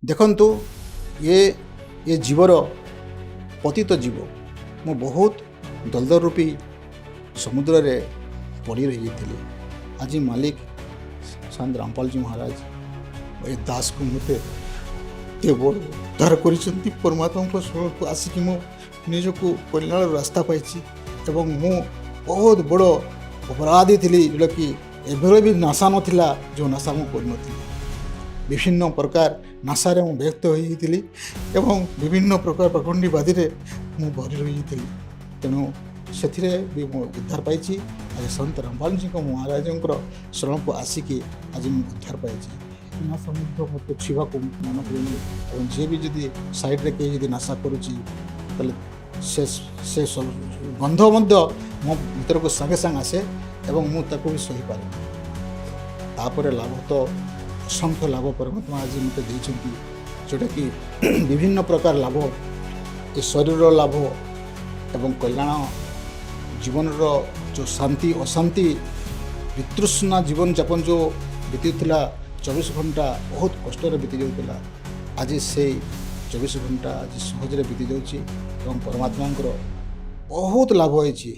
ଦେଖନ୍ତୁ, ଏ ଜୀବର ପତିତ ଜୀବ, ମୁଁ ବହୁତ ଦଲଦଲ ରୂପୀ ସମୁଦ୍ରରେ ପଡ଼ି ରହିଯାଇଥିଲି। ଆଜି ମାଲିକ ସନ୍ତ ରାମପାଲଜୀ ମହାରାଜ ଏ ଦାସକୁ ମୋତେ ଏତେ ବଡ଼ ଉଦ୍ଧାର କରିଛନ୍ତି। ପରମାତ୍ମାଙ୍କ ଶରଣକୁ ଆସିକି ମୁଁ ନିଜକୁ କଲ୍ୟାଣର ରାସ୍ତା ପାଇଛି ଏବଂ ମୁଁ ବହୁତ ବଡ଼ ଅପରାଧୀ ଥିଲି, ଯେଉଁଟାକି ଏଭଳି ବି ନାଶା ନଥିଲା ଯେଉଁ ନାଶା ମୁଁ କରିନଥିଲି। ବିଭିନ୍ନ ପ୍ରକାର ନାଶାରେ ମୁଁ ବ୍ୟକ୍ତ ହୋଇଯାଇଥିଲି ଏବଂ ବିଭିନ୍ନ ପ୍ରକାର ପାଖଣ୍ଡିବାଦୀରେ ମୁଁ ଭରି ରହିଯାଇଥିଲି। ତେଣୁ ସେଥିରେ ବି ମୁଁ ଉଦ୍ଧାର ପାଇଛି। ଆଜି ସନ୍ତ ରାମପାଲଜୀଙ୍କ ମହାରାଜଙ୍କର ଶରଣକୁ ଆସିକି ଆଜି ମୁଁ ଉଦ୍ଧାର ପାଇଛି। ନାଶା ମଧ୍ୟ ମୋତେ ଛୁଇଁବାକୁ ମନ କରେନି ଏବଂ ଯିଏ ବି ଯଦି ସାଇଡ଼ରେ କେହି ଯଦି ନାଶା କରୁଛି, ତାହେଲେ ସେ ସବୁ ଗନ୍ଧ ମଧ୍ୟ ମୋ ଭିତରକୁ ସାଙ୍ଗେ ସାଙ୍ଗେ ଆସେ ଏବଂ ମୁଁ ତାକୁ ବି ସହିପାରେ। ତାପରେ ଲାଭ ତ ଅସଂଖ୍ୟ ଲାଭ ପରମାତ୍ମା ଆଜି ମୋତେ ଦେଇଛନ୍ତି, ଯେଉଁଟାକି ବିଭିନ୍ନ ପ୍ରକାର ଲାଭ, ଏ ଶରୀରର ଲାଭ ଏବଂ କଲ୍ୟାଣ ଜୀବନର ଯେଉଁ ଶାନ୍ତି, ଅଶାନ୍ତି, ବିତୃଷ୍ଣା ଜୀବନଯାପନ ଯେଉଁ ବିତିଥିଲା, 24 ଘଣ୍ଟା ବହୁତ କଷ୍ଟରେ ବିତି ଯାଉଥିଲା, ଆଜି ସେଇ 24 ଘଣ୍ଟା ଆଜି ସହଜରେ ବିତି ଯାଉଛି ଏବଂ ପରମାତ୍ମାଙ୍କର ବହୁତ ଲାଭ ହେଇଛି।